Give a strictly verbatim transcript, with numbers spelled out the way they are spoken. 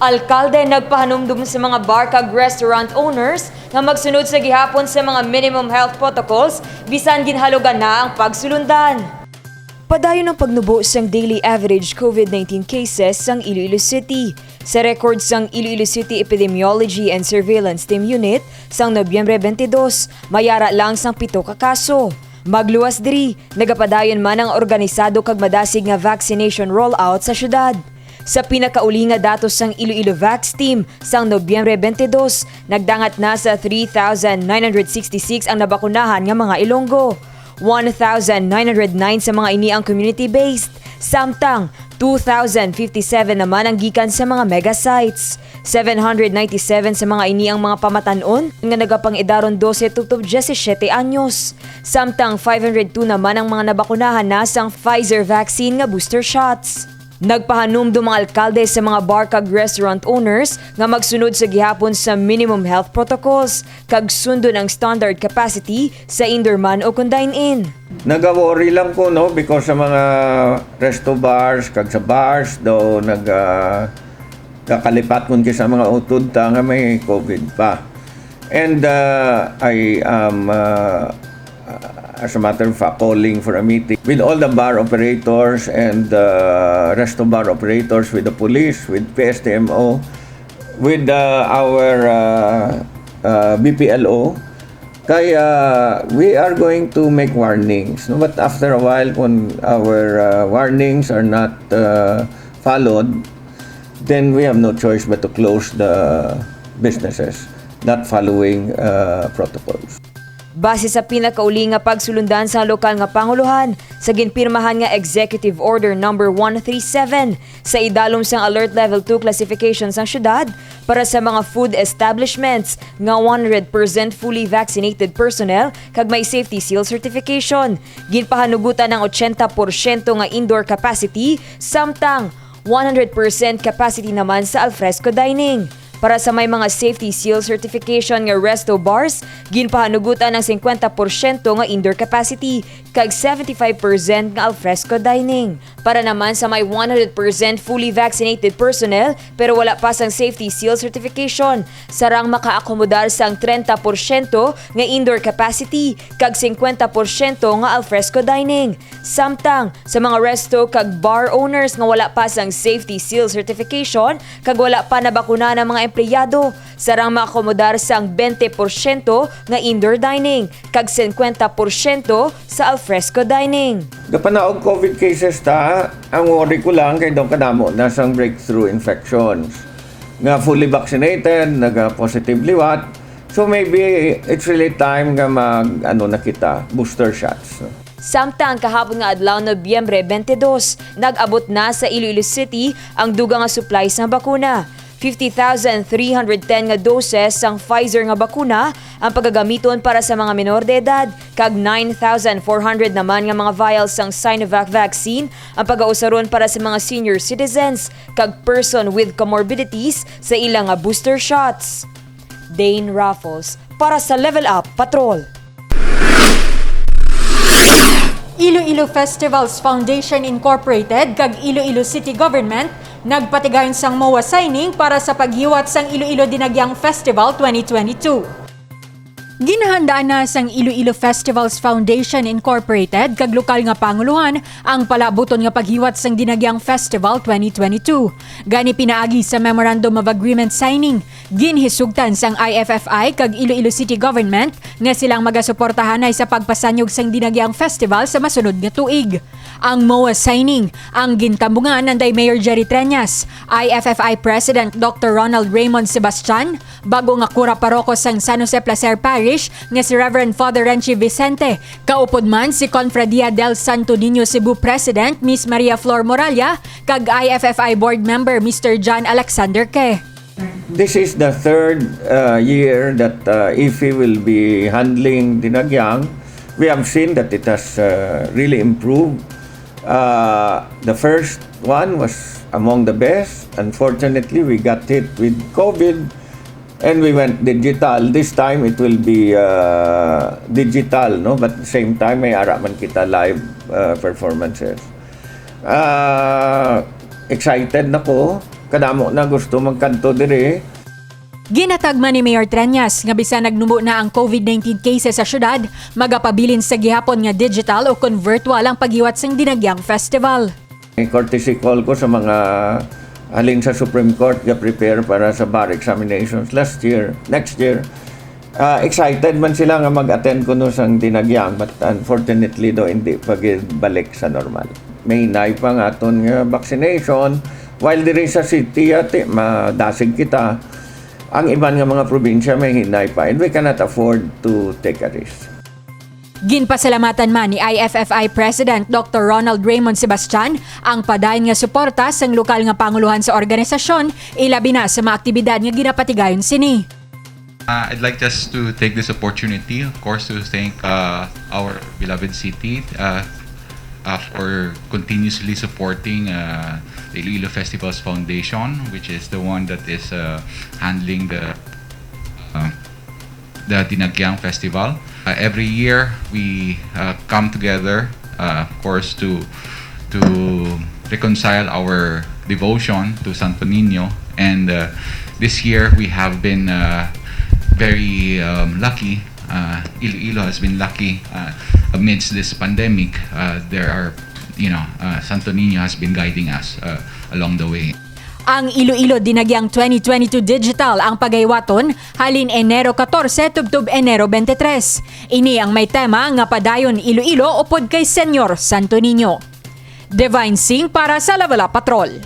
Alkalde nagpahanumdom sa mga bar kag restaurant owners nga magsunod sa gihapon sa mga minimum health protocols bisan ginhalugan na ang pagsulundan. Padayon ang pagnubo sang daily average COVID nineteen cases sang Iloilo City. Sa record sang Iloilo City Epidemiology and Surveillance Team Unit, sang Nobyembre twenty-two, may ara lang sang pito ka kaso. Magluwas diri, nagapadayon man ang organisado kag madasig nga vaccination rollout sa syudad. Sa pinakauli nga datos sang Iloilo Vax Team, sang Nobyembre twenty-two, nagdangat na sa three thousand nine hundred sixty-six ang nabakunahan nga mga Ilonggo. One thousand nine hundred nine sa mga ini ang community-based, samtang two thousand fifty-seven naman ang gikan sa mga mega sites. Seven hundred ninety-seven sa mga ini ang mga pamatan-on nga nagapangidaron dose tubtob diyesisiete anyos, samtang five hundred two naman ang mga nabakunahan na sang Pfizer vaccine nga booster shots. Nagpahanumdom ang alkalde sa mga bar kag restaurant owners nga magsunod sa gihapon sa minimum health protocols kag sundon ang standard capacity sa indoor man o kon dine-in. Nagaworry lang ko, no, because sa mga resto bars kag sa bars daw nag, ah, kakalipat man kay sa mga utod ta nga may COVID pa. And, uh, I am, uh, as a matter of fact, calling for a meeting with all the bar operators and, uh, resto bar operators, with the police, with P S T M O, with, uh, our, uh, uh, B P L O. Kay, uh, we are going to make warnings, no? But after a while, kung our, uh, warnings are not, uh, followed, then we have no choice but to close the businesses not following, uh, protocols. Base sa pinakauli nga pagsulundan sa lokal nga pangulohan, sa ginpirmahan nga Executive Order Number one three seven, sa idalom sang Alert Level two classification sang syudad para sa mga food establishments nga one hundred percent fully vaccinated personnel kag may safety seal certification, ginpahanugutan ang ochenta porsyento nga indoor capacity, samtang one hundred percent capacity naman sa alfresco dining. Para sa may mga safety seal certification nga resto bars, ginpahanugutan ang singkwenta porsyento nga indoor capacity kag seventy-five percent nga alfresco dining. Para naman sa may one hundred percent fully vaccinated personnel pero wala pa sang safety seal certification, sarang makaakomodar sang trenta porsyento nga indoor capacity kag singkwenta porsyento nga alfresco dining. Samtang sa mga resto kag bar owners nga wala pa sang safety seal certification kag wala pa nabakuna ang mga empleyado, sarang maakomodar sang bente porsyento nga indoor dining kag singkwenta porsyento sa alfresco dining. Gapanaog COVID cases ta, ang worry ko lang kay daw kadamo na sang breakthrough infections nga fully vaccinated, naga-positive liwat. So maybe it's really time nga mag, ano na kita, booster shots, no? Samtang kahapon nga adlaw, Nobyembre twenty-two, nag-abot na sa Iloilo City ang dugang nga supply sang bakuna. Fifty thousand three hundred ten nga doses sang Pfizer nga bakuna ang pagagamiton para sa mga menor de edad, kag nine thousand four hundred naman nga mga vials sang Sinovac vaccine ang pagausaron para sa mga senior citizens kag person with comorbidities sa ila nga booster shots. Dane Raffles para sa Level Up Patrol. Iloilo Festivals Foundation Incorporated kag Iloilo City Government nagpatigayon sang MOA signing para sa paghiwat sang Iloilo Dinagyang Festival twenty twenty-two. Ginahandaan na sang Iloilo Festivals Foundation Incorporated kag lokal nga pangulohan ang palabuton nga paghiwat sang Dinagyang Festival twenty twenty-two. Gani, pinaagi sa Memorandum of Agreement signing, ginhisugtan sang I F F I kag Iloilo City Government nga sila ang magasuportahanay sa pagpasanyog sang Dinagyang Festival sa masunod nga tuig. Ang MOA signing ang gintambungan nanday Mayor Jerry Treñas, I F F I President Doctor Ronald Raymond Sebastian, bag-o nga kura paroko sang San Jose Placer Parish nga si Reverend Father Renchi Vicente, kaupod man si Confradia del Santo Niño Cebu President Miss Maria Flor Moralla, kag I F F I Board Member Mister John Alexander Ke. This is the third, uh, year that, uh, IFFI will be handling Dinagyang. We have seen that it has, uh, really improved. Uh, the first one was among the best. Unfortunately, we got hit with COVID and we went digital. This time, it will be, uh, digital, no? But at the same time, may ara man kita live, uh, performances. Ah, excited na ko. Kadamo na gusto magkadto diri. Ginatag man ni Mayor Treñas nga bisan nagnubo na ang COVID nineteen cases sa syudad, magapabilin sa gihapon nga digital o kon virtual ang paghiwat sang Dinagyang Festival. May courtesy call ko sa mga halin sa Supreme Court ga prepare para sa bar examinations last year, next year. Ah, excited man sila nga mag-attend kuno sang Dinagyang, but unfortunately do hindi pa gid balik sa normal. May hinay pa nga aton nga vaccination. While diri sa city, ati, madasig kita. Ang iban nga mga probinsya may hinay pa, and we cannot afford to take a risk. Ginpasalamatan man ni I F F I President Doctor Ronald Raymond Sebastian ang padayon nga suporta sang lokal nga pangulohan sa organisasyon, ilabi na sa mga aktibidad nga ginapatigayon sini. Uh, I'd like just to take this opportunity, of course, to thank uh, our beloved city uh, uh, for continuously supporting uh, the Iloilo Festivals Foundation, which is the one that is uh, handling the uh, the Dinagyang Festival. Uh, every year, we uh, come together, uh, of course, to to reconcile our devotion to Santo Niño. And uh, this year, we have been uh, very um, lucky. Uh, Iloilo has been lucky uh, amidst this pandemic. Uh, there are, you know, uh, Santo Niño has been guiding us uh, along the way. Ang Iloilo Dinagyang twenty twenty-two Digital ang pagaywaton halin Enero catorce tubtob Enero twenty-three. Ini ang may tema nga Padayon Iloilo upod kay Senyor Santo Niño. Divine Singh para sa Lavela Patrol.